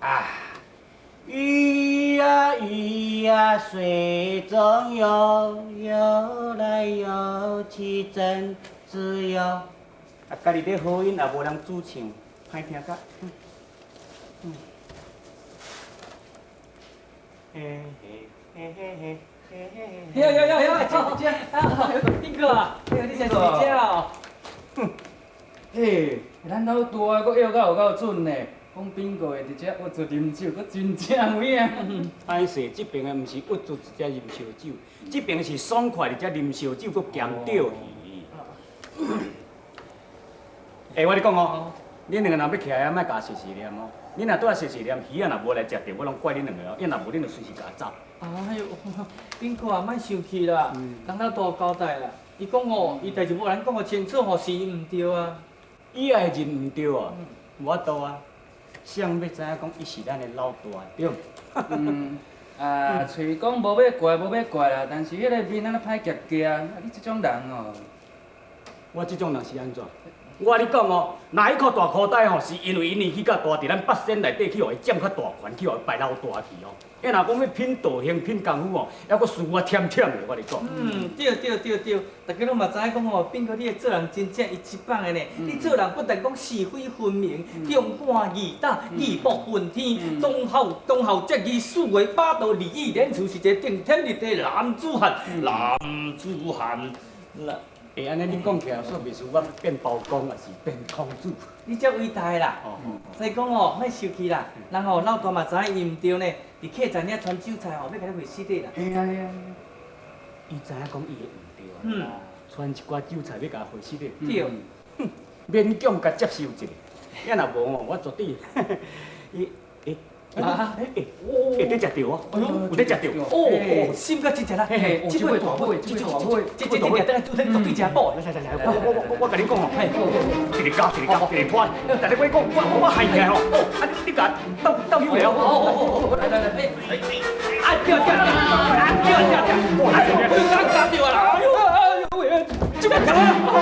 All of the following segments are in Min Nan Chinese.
啊，鱼呀鱼呀水中游，游来游去真自由。啊，家己咧和音也无人主唱，歹听甲。嗯。嘿嘿嘿嘿嘿嘿嘿。呀呀呀呀！这啊，斌哥啊，哎你真是这哦。哼，嘿，咱老大阁约甲有够准呢。讲斌哥会伫遮郁卒啉酒，阁真正有影。歹势，这边的毋是郁卒伫遮啉烧酒，这边是爽快伫遮啉烧酒，阁兼钓鱼。欸，我咧讲哦，恁两个人欲起来，莫共细细念哦。恁若拄仔细细念，鱼仔若无来食著，我拢怪恁两个哦。伊若无，恁就随时共我走。哎哟，斌哥啊，莫生气啦，人老大交代啦。伊讲哦，伊代志无咱讲予清楚吼，是伊毋对啊。伊也会认毋对啊？无法度啊。谁欲知影讲伊是咱的老大，对？嗯，啊，喙讲无欲怪，无欲怪啦，但是彼个面按呢歹夹夹，啊，你这种人哦，我这种人是按怎？我共你讲哦，若彼箍大箍袋吼，是因为伊年纪较大，伫咱八仙内底去予伊占较大权，去予伊排老大去哦。伊若讲欲拼道行、拼功夫哦，犹阁输我忝忝的，我共你讲。嗯，对对对对，大家拢嘛知影讲吼，斌哥你的做人真正一级棒的呢。你做人不但讲是非分明、忠肝义胆、义薄云天、忠孝忠孝节义四维八道礼义廉耻，是一个顶天立地的男子汉，男子汉。欸，按呢你讲起来，煞袂输我变包公，抑是变孔子。你足伟大的啦！所以讲哦，莫生气啦。人吼老大嘛知影伊毋对呢，伫客栈遐传酒菜吼，欲共你会死底啦。嘿啊嘿啊，伊知影讲伊的毋对啊，传一寡酒菜欲共会死底。对。哼，勉强共接受一下，啊若无吼，我绝对，伊欸。啊！欸欸，有咧食著哦，有咧食著哦，心肝真食啦！这尾大尾，这尾大尾，这这这，等下煮汤绝对真补。来来来，我共你讲吼，一个咬一个咬一个拖，但是我讲我我害起来吼，哦，啊你你共斗斗起来哦，哦哦，来来来，哎哎，啊对对对，啊对对对，哎呦，咬咬著啊啦，哎呦哎呦喂，这个咬啊！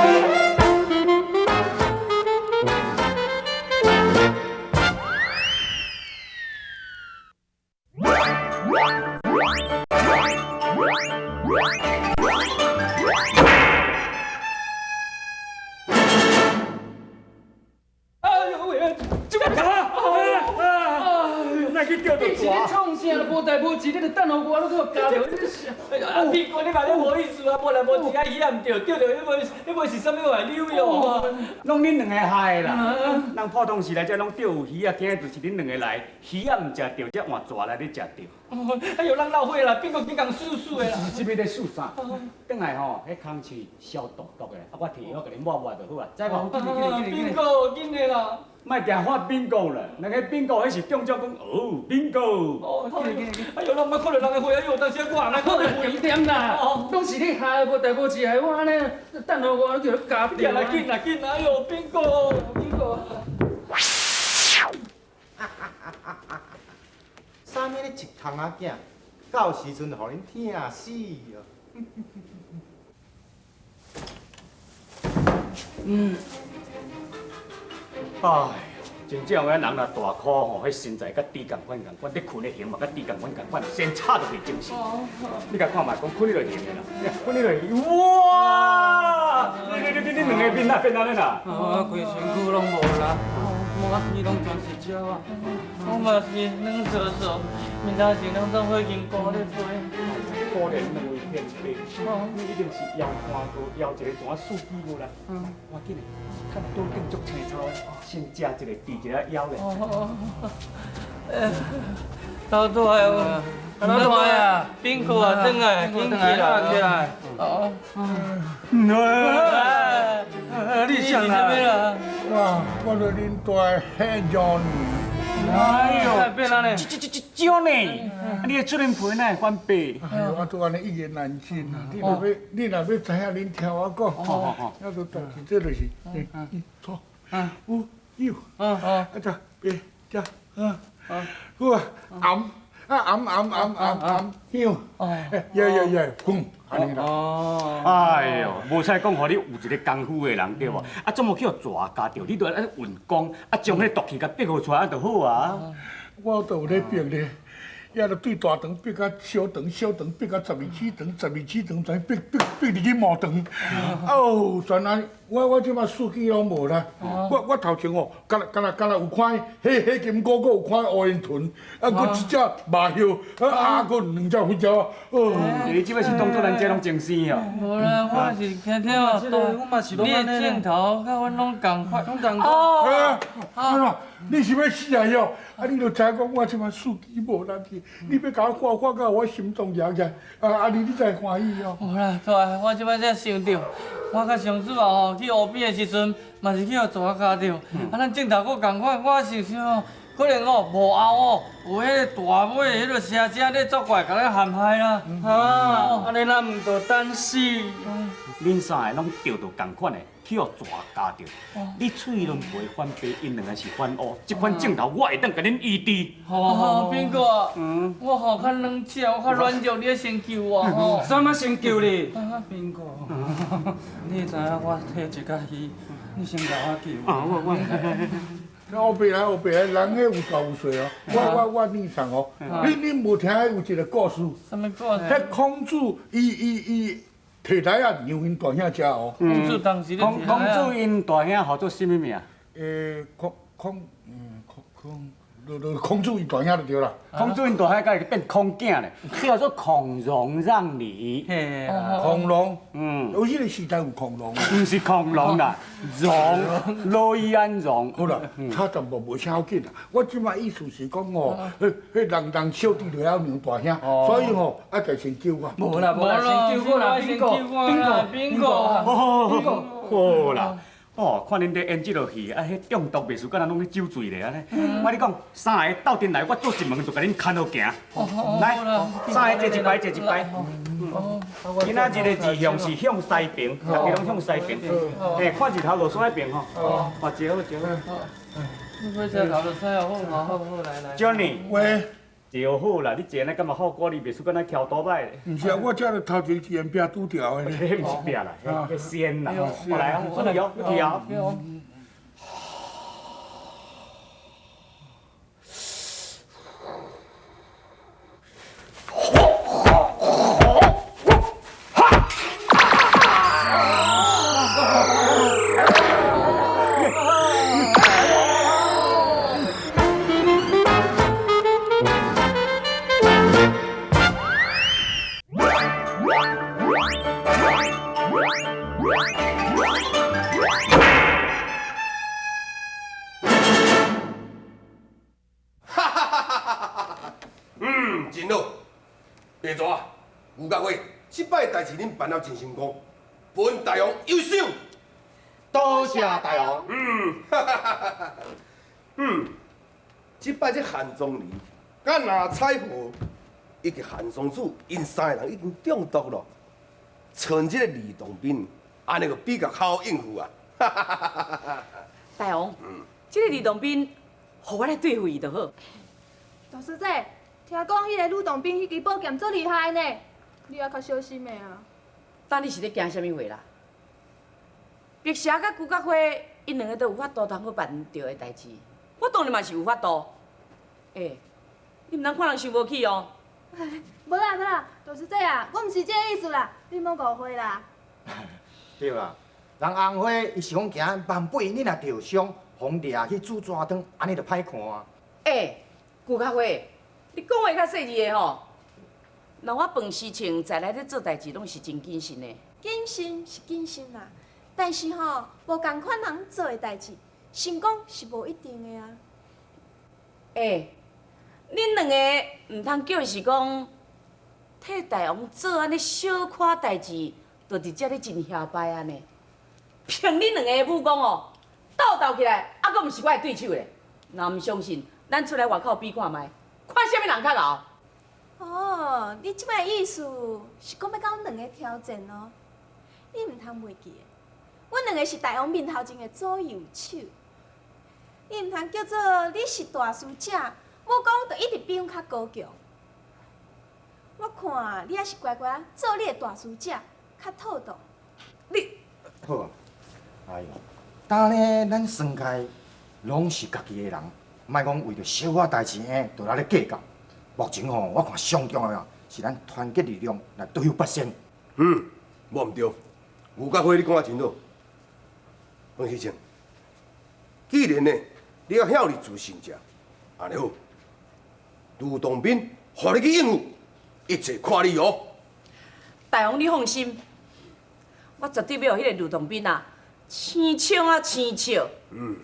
你是咧创啥？无代无志，你著等予我，你阁咬著，你是？啊，斌哥，你嘛咧无意思啊！无代无志啊，鱼仔毋对，钓著彼尾，彼尾是啥物话扭哟？拢恁两个害的啦！人普通时来遮拢钓有鱼仔，今日就是恁两个来，鱼仔毋食著，才换蛇来咧食著。哎哟，咱老伙啦，斌哥紧共输输的啦。是这欲咧输啥？转来吼，彼空鼠消毒毒的，啊，我摕药共你抹抹就好啊，知无？斌哥，紧的啦！莫定喊宾哥啦，两个宾哥彼是中奖讲哦，宾哥。哦，哎哟，咱毋捌看著人的花，哎哟，当时我也看著点点啦，拢是你害，无代无志害我按呢，等予我，你叫你咬著。来紧啦紧啦，哎哟，宾哥，宾哥。啥物咧一空仔囝，到时阵就予恁疼死哦。嗯。哎，真正有影人若大箍吼，彼身材佮猪仝款仝款，咧睏的型嘛佮猪仝款仝款，先吵就袂精神。你共看觅，讲睏彼落型的啦，睏彼落型，哇！你你你你两个面哪变按呢啦？我规身躯拢无力，毛仔耳拢全是鸟仔，我嘛是软嗍嗍，面头前拢总火金菇咧飞。可怜两位前辈，你一定是摇杆哥，摇一个怎啊四肢无力。我紧的，趁桌顶足青草的，先食一个治一下腰咧。老大啊，老大啊，斌哥啊，转来，紧起来，起来。哦。你是啥物啦？哇，我著恁大的彼女。哎呦，变按呢？这这这这少呢？你的出面皮哪会反白？哎呦，我拄按呢一言难尽啊！你若欲，你若欲知影，恁听我讲。啊，就代志这就是，一、二、五、六，啊，这、八、九，啊，好啊，暗，啊暗暗暗暗暗响，耶耶耶，砰，按呢啦。哦。哎哟，无彩讲，予你有一个功夫的人对无？啊，总无去予蛇咬著，你著按呢运功，啊，将彼毒气共逼予出来，按就好啊。我都有咧逼咧，也著对大肠逼甲小肠，小肠逼甲十二指肠，十二指肠才逼逼逼入去毛肠。哦，全按呢，我这摆四肢拢无啦。我头前哦，敢若敢若敢若有看彼彼金箍，阁有看乌烟豚，啊，阁一只马鴞，啊啊，阁两只飞鸟，哦。你这摆是当作咱这拢精神哦。无啦，我是听听哦，你的镜头佮阮拢仝款，拢仝款。哦。啊，你是欲死啊哟！啊，你著知影讲我这摆四肢无力去，你欲共我看看到我心脏举起来，啊啊你你才会欢喜哦。无啦，大，我这摆才想著，我佮上主后吼去湖边的时阵，嘛是去予蛇咬著。啊，咱镜头阁仝款，我想想哦，可能哦幕后哦有彼个大尾彼个蛇精咧作怪，共咱陷害啦。啊，按呢咱毋著等死。恁三个拢著著仝款的，去予蛇咬著。你喙轮皮反白，𪜶两个是反乌，这款症头我会当共恁医治。好，斌哥，我吼较软弱，我较软弱，你先救我吼。啥物先救你？斌哥，你会知影我体质较虚，你先共我救。啊，我我。乌白来乌白来，人彼有大有细哦。我你送哦，你无听彼有一个故事？啥物故事？彼孔子，伊伊伊提来啊，让𪜶大兄食哦。孔子当时咧孔孔子𪜶大兄号做啥物名？孔孔嗯孔孔。孔子𪜶大兄就对啦。孔子𪜶大兄才会变孔囝咧，这叫做孔融让梨。孔融，有彼个时代有孔融。毋是孔融啦，融，罗伊安融。好啦，差淡薄无啥要紧啦。我这摆意思是讲吼，彼彼人人小弟就晓让大兄，所以吼，啊，就先救我。无啦无啦，先救我啦，斌哥，斌哥，斌哥，斌哥，好啦。哦，看恁咧演这落戏，啊，彼中毒袂输，敢若拢咧酒醉咧按呢。我跟你讲，三个斗阵来，我做一门就共恁牵好行。来，三个坐一排，坐一排。今仔日的意向是向西边，大家拢向西边。哎，看日头落山彼边吼。哦，坐好，坐好。你要坐头落山哦，好好好，来来。 Johnny，喂。坐好啦，你坐按呢感觉好过，你袂输敢若翘倒摆咧。毋是啊，我这头前一个壁拄著的咧。彼毋是壁啦，彼线啦。我来啊，我来哦，你去啊。真好，白蛇、牛角花，这摆代志恁办了真成功，本大王有赏。多谢大王。这摆这韩宗礼、佮拿彩荷以及韩松子，𪜶三个人已经中毒咯。像这个李洞宾，按呢就比较较好应付啊。大王，这个李洞宾，予我来对付伊就好。大师姐，听讲彼个吕洞宾彼支宝剑足厉害呢，你也较小心的啊。等你是咧惊啥物话啦？白蛇佮牛角花，𪜶两个都有法度通去办著的代志，我当然嘛是有法度。欸，你毋通看人伤无起哦。无啦无啦，大师姐啊，我毋是这个意思啦，你莫误会啦。对啦，人红花伊是讲惊万八你若著伤，予掠去煮蛇汤，按呢就歹看啊。欸，牛角花，你讲话较细腻的吼。那我饭事情在来咧做代志，拢是真谨慎的。谨慎是谨慎啦，但是吼，无仝款人做的代志，成功是无一定的啊。欸，恁两个毋通叫伊是讲，替大王做按呢小可代志，就伫遮咧真嚣摆按呢。凭恁两个的武功哦，斗斗起来，犹阁毋是我的对手咧。若毋相信，咱出来外口比看觅，看啥物人较𠢕。哦，你这摆意思是讲欲共阮两个挑战哦？你毋通袂记得，阮两个是大王面头前的左右手。你毋通叫做你是大师姐，武功就一直比阮较高强。我看你还是乖乖做你的大师姐，較妥當。你好啊，哎呦，當呢咱耍開攏是家己的人，莫講為著小可代誌欸，就來咧計較。目前吼，我看上重要是咱團結力量來對付八仙。嗯，無毋對，牛角花你講啊真好。黃喜清，既然呢，你猶遐爾自信者，按呢好，呂洞賓，予你去應付，一切看你哦。大王你放心，我絕對欲予彼个呂洞賓啊，生笑啊生笑。嗯。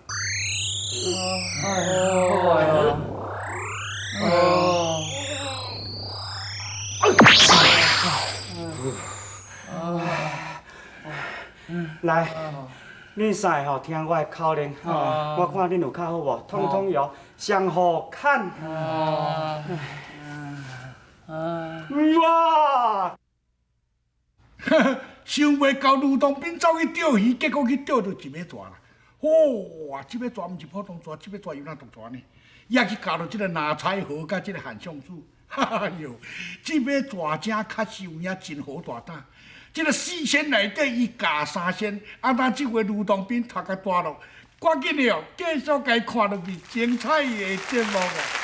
來，恁三個吼聽我的口令，我看恁有較好無？通通搖，相互牽。哇！想袂到呂洞賓走去釣魚，結果去釣著一尾蛇啦！哇，這尾蛇毋是普通蛇，這尾蛇有哪毒蛇呢？也去咬著這個藍采和佮這個韓尚子。哎喲，這尾蛇精確實有影真好大膽。這個四仙內底伊咬三仙，啊，那這回呂洞賓頭殼大落，趕緊的哦，繼續共伊看落去精彩的節目哦。